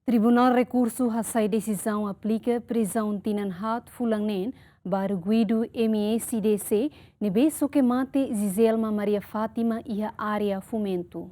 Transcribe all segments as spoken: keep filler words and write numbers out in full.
Tribunál Rekursu hasai desizaun aplika prizaun tinan haat fulan neen ba arguidu M S D C ne'ebé xoke mate Giselma Maria Fátima iha área Fomento.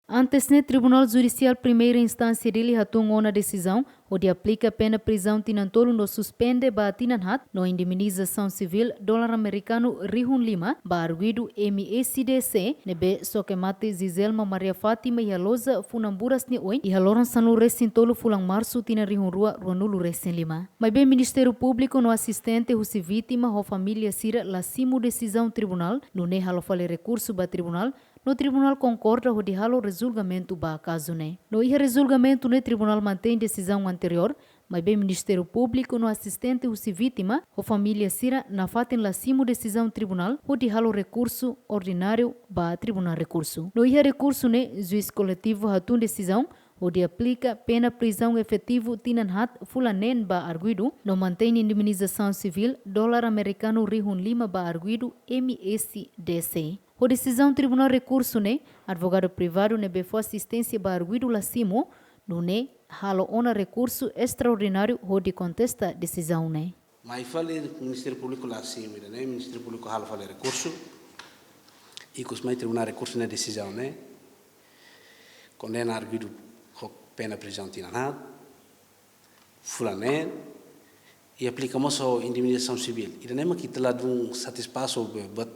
Antes ne'e, Tribunál Judisiál Primeira Instánsia Dili hatún ona desizaun hodi aplika pena prizaun tinan tolu no suspende ba tinan haat no indemnizasaun sivíl dolar amerikanu rihun lima ba arguidu M S D C ne'ebé xoke mate Giselma Maria Fátima iha loja funan buras nia oin iha loron sanulu resin tolu fulan Marsu tinan rihun rua ruanulu resin lima. Maibé Ministériu Públiku no asistente husi vítima ho família sira la simu desizaun tribunál, nune'e halo fali rekursu ba tribunál, no tribunál konkorda hodi halo rezulgamentu ba kazu ne'e. No iha rezulgamentu ne'e tribunál mantein desizaun anteriór, maibé Ministériu Públiku no asistente husi vítima ho família sira nafatin la simu desizaun tribunál hodi halo rekursu ordináriu ba Tribunál Rekursu. No iha rekursu ne'e, juís koletivu hatún desizaun hodi aplika pena prizaun efetivu tinan haat fulan neen ba arguidu, no mantein indemnizasaun sivíl dolar amerikanu rihun lima ba arguidu M S D C. Ho desizaun Tribunál Rekursu ne'e, advogadu privadu ne'ebé fó asisténsia ba arguidu la simu, nune'e halo ona rekursu estraordináriu hodi kontesta desizaun ne'e. Mai fali Ministériu Públiku la simu ida-ne'e, Ministériu Públiku halo fali rekursu. Ikus mai Tribunál Rekursu ne'e desizaun ne'e kondena arguidu ho pena prizaun tinan haat fulan neen, i aplika mós ho indemnizasaun sivíl. Ida-ne'e mak ita ladún satisfás ho be, buat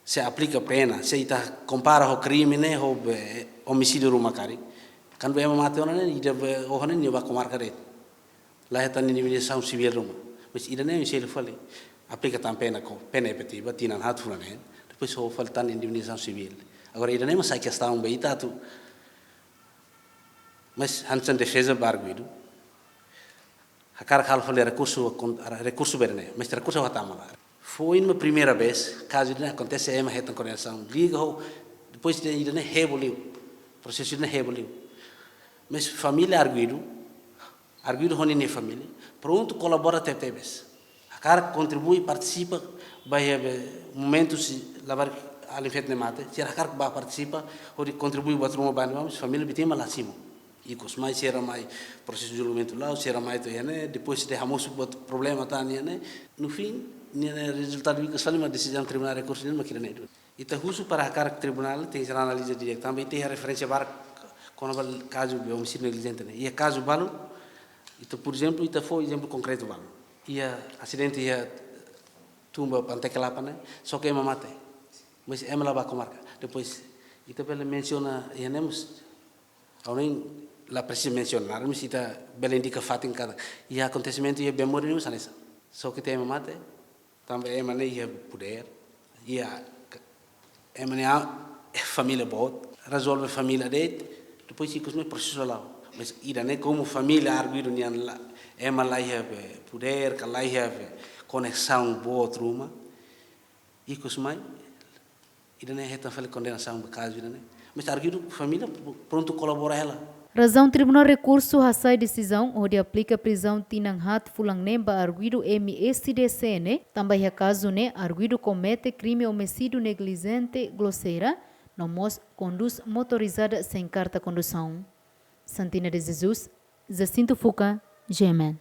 se aplika pena, se ita kompara ho krime ne'e ho be omisídiu ruma karik. Kuandu ema mate ona ne'e, ida be oho ne'e nia bá komarka de'it. La hetan indemnizasaun sivíl ruma. Mas ida-ne'e mak selu fali. Aplika tan pena ko, pena efetiva, tinan haat fulan neen. Depois ho fali tan indemnizasaun sivíl. Agora ida-ne'e mak sai kestaun ba ita atu. Mas hanesan defeza ba arguidu hakarak halo fali rekursu, kon-, rekursu ba ida-ne'e, mas rekursu hatama la. Foin mak primeira vez kazu ida-ne'e akontese, ema hetan kondenasaun, liga ho, depois de ida-ne'e heboh liu, prosesu ida-ne'e heboh liu. Mas família arguidu, arguidu ho ninia família prontu kolabora tebetebes. Hakarak kontribui, partisipa ba iha be momentu se labarik alin feto ne'e mate, sira hakarak bá partisipa hodi kontribui buat ruma ba ne'e, mas família vítima la simu. Ikus mai sira mai prosesu julgamentu la'o, sira mai to'o iha ne'e, depois de hamosu buat problema tan iha ne'e. No fim, nia ne'e rezultadu ikus fali mak desizaun Tribunál Rekursu ne'e mak ida-ne'e duni. Ita husu para hakarak tribunál tenke ser analiza direitu. Tanba ita iha referénsia barak kona-ba kazu be omisídiu neglijente ne'e. Iha kazu balu, ita, por ezemplu, ita fó ezemplu konkretu balu. Iha asidente iha tun ba Pante Kelapa ne'e, xoke ema mate. Mas ema la bá komarka. Depois, ita bele mensiona iha ne'e mós, ha'u ne'e la presiza mensiona, mas ita bele indika fatin katak iha akontesimentu iha Bemori ne'e mós hanesan. Xoke tiha ema mate, tanba ema ne'e iha podér, iha k-, ema ne'e a-, família boot, rezolve família de'it, depois ikus mai prosesu la'o. Mas ida-ne'e komu família arguidu nian la, ema la iha be podér, ka la iha be koneksaun boot ruma, ikus mai ida-ne'e hetan fali kondenasaun ba kazu ida-ne'e. Mas arguidu família pr-, prontu kolabora hela. Razaun Tribunál Rekursu hasai desizaun hodi aplika prizaun tinan haat fulan neen ba arguidu M S D C ne'e, tanba iha kazu ne'e arguidu komete krime omisídiu neglijente, groseiru, no mós kondús motorizada sein karta kondusaun. Santina de Jesus, Jacinto Fuca, G M N.